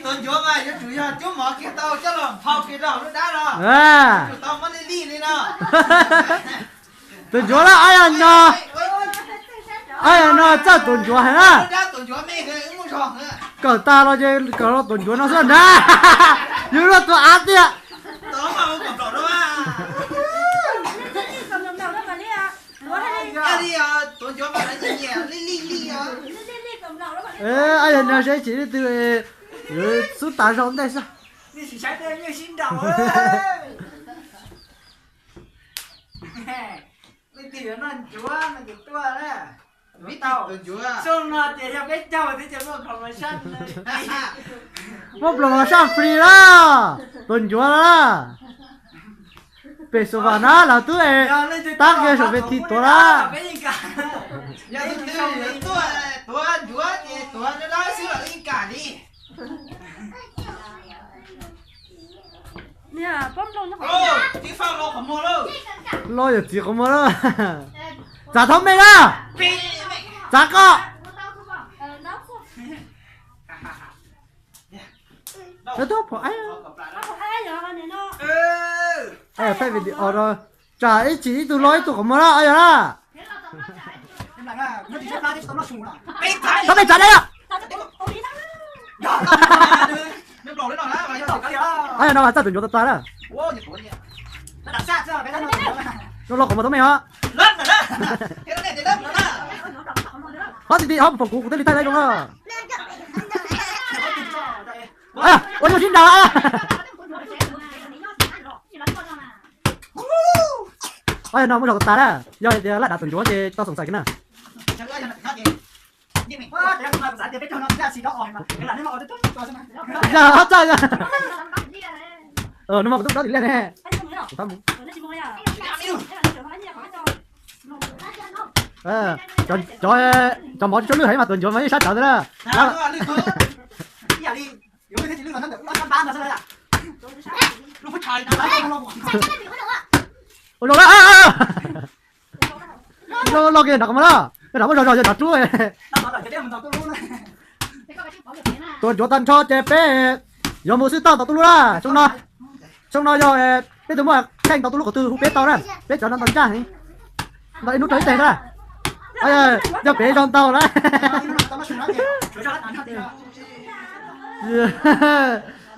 Tus ncuav mas yuav tsum yog cub mov kiag tau coj los nphau kiag rau hauv lub dab no. Yuav tsum tau muab lij lij li no. Tus ncuav lawm, ob yog no, ob yog no txawj tus ncuav heev na. Kawm tas los ces kawm los tus ncuav no xwb na. Yus luag tus av tiag. Ob yog no seb tsis ib tug, xub tas zog ntej xwb. Muab ploos los saj free na, tus ncuav na. Pem xus vam na lawv twb es tab kiag saum pem thi tuav na. Loj yawm txiv qhov muag na. Txav thab mej na. Txav koj. Peb video no tsam ib tsis ib tug loj ib tug qhov muag na, yog na. Txav peb txav na. No mas txaj tus ncuav tas tas na. No los qhov muag tau mej os. Qhov ti ti qhov pom kuv kuv thiaj li thaij tau zoo na. Ua nyuj sib nraus. Ob yog no muab zog tas na, yog tias laj dav tus ncuav ces tau xoom xais kiag na. Yog txawj, nws mas kuv tub dob tim liaj ne. Cov mov tsis tshua lwj heev mas tus ncuav mas yeej sab tsawv ntawd na. Ua zoo na. Loj loj kiag nram qhov muag na, yog nram muab zog zog yog nram rub. Tus ncuav tag nrho ces peb yuav mus xwb tau tom tuj lub na. Xyoo no yog peb tus muaj kheej tau tuj lub qhov twg hu peb tau na, peb cov no ntau ncaj heev, ntau ib hnub rau ib teg na. Yog pem zog ntau na.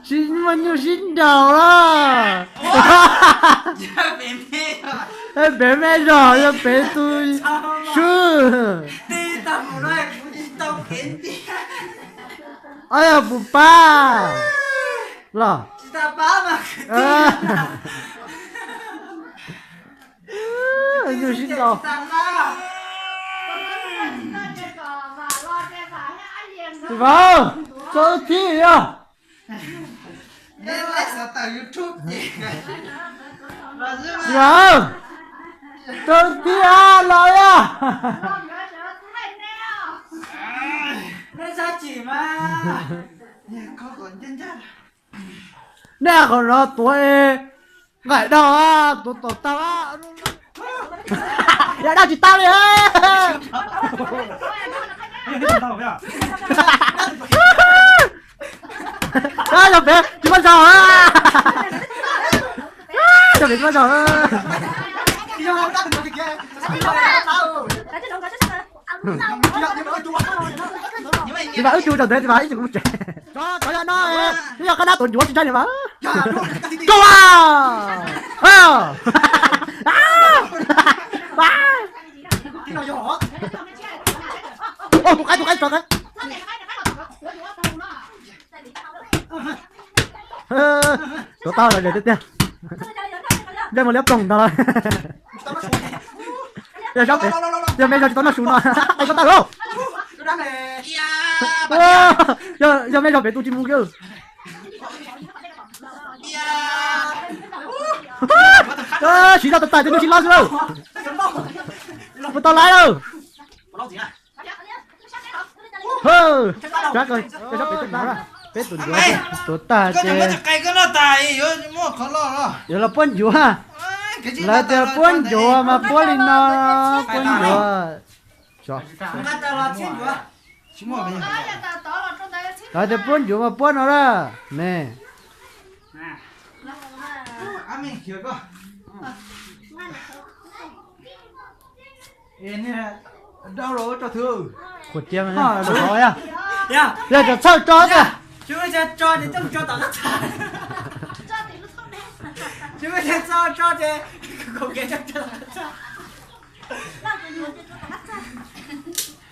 Sib muaj nyuj sib nraus na. Pem me zog yog pem tus swb. Ob yog puas pab los? Nyuj sib nraus. Vauv, tau wb thib yog. Vauv, tau wb thib los yog. Nej qhov no tuav nqaim dog, tuav tom tag. Yog dab tsis tau li. Yog pem tsis muaj zog. Yog pem tsis muaj zog. Tsis vas wb cu rau ntawd, tsis vas ib tsis kuv tsev. Cov yog no, yog qab nab tus ncuav tsis ntshai li mas. Koj a. Tus qaib, tus qaib, tus qaib. Tuav tau lawm tiag tiag. Ntsej muag liab ploog ntag lawm. Yog me zog tsis tau noj su no, qe ko tawg lauj. Yog me zog pem tus tsis mus kiag. Siv zog tag tag cov nyuj sib lob xwb lauj. Mus tau lawm lauj. Peb tus ncuav tuav tag ces yuav los puab ncuav. Lawv tias puab ncuav mas puab li no, puab ncuav. Lawv tias puab ncuav mas puab no lawm ne. Qhuav tiag, yog txhawj tso xwb.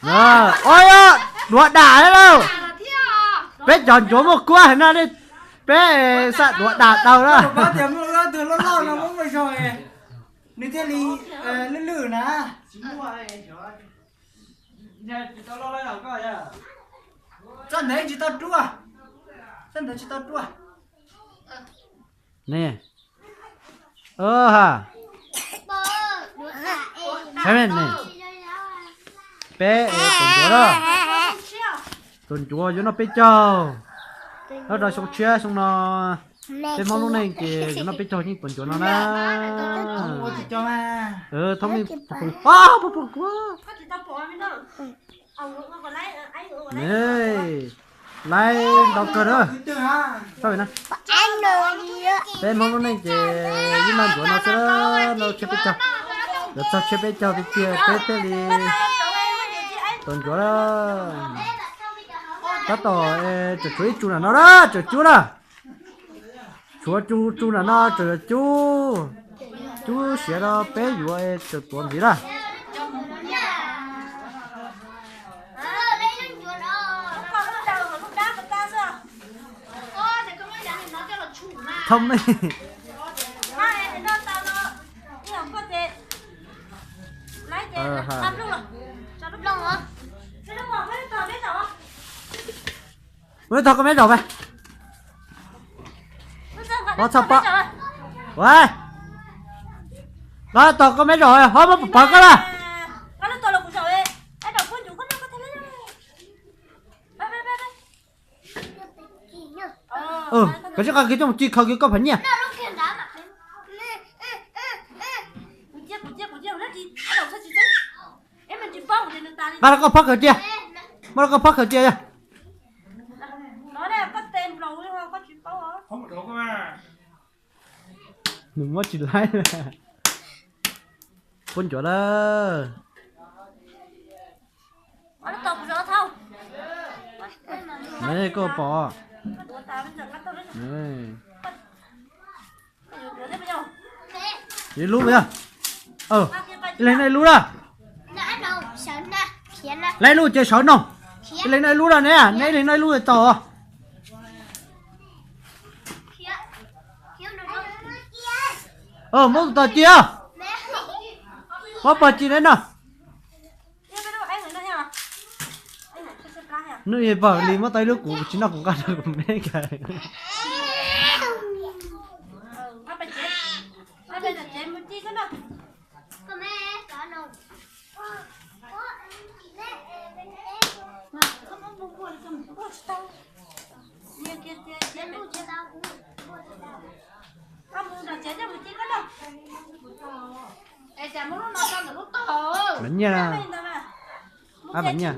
Os, duav dam lauj. Peb cov ncuav muaj kuab heev na, peb xav duav dam tau na. Nws thiaj li lwj lwj na. Txoj ntawd tsis tau ruaj, txoj ntawd tsis tau ruaj. Ne, ha, peb tus ncuav na, tus ncuav yuav noj peb caug. Nyob rau xyoo tshiab xyoo no, peb Hmoob lub neej ces yuav noj peb caug yeej tus ncuav no na. Thoob me, puag kuab. Laib ntau kawg na. Peb Hmoob lub neej ces yeej noj ncuav no xwb, noj tshiab peb caug. Yuav txog tshiab peb caug tiag tiag peb thiaj li tus ncuav na. Tab tom tseem tshuav ib tsu nram no na, tseem cub na. Tshuav tsu, tsu nram no tseem cub. Cub siav no peb yuav tseem tuav ntxiv na. Thoob me. Mus tog koj meb zaum mas. Los txog pom. Los tog koj meb zaum, ho muab pov koj na. Koj tsis qhov kis coj mus ci kho kiag koj phav nyiaj. Nqa rau koj phob khaws cia. Muab rau koj phob khaws cia yog. Nws muab tsis laib. Puab ncuav lawm. Koj pom. Ib lub yog. Ib leeg noj ib lub na. Laib lub ces sawv no. Ib leeg noj ib lub na ne, neb ib leeg noj ib lub tau. Muab tus tau ci. Muab pog ci neb noj. Hnub ib pog li muab tau ib lub kuv tsis noj kuv nqa rau kuv meb kawg. Phav nyiaj, phav nyiaj.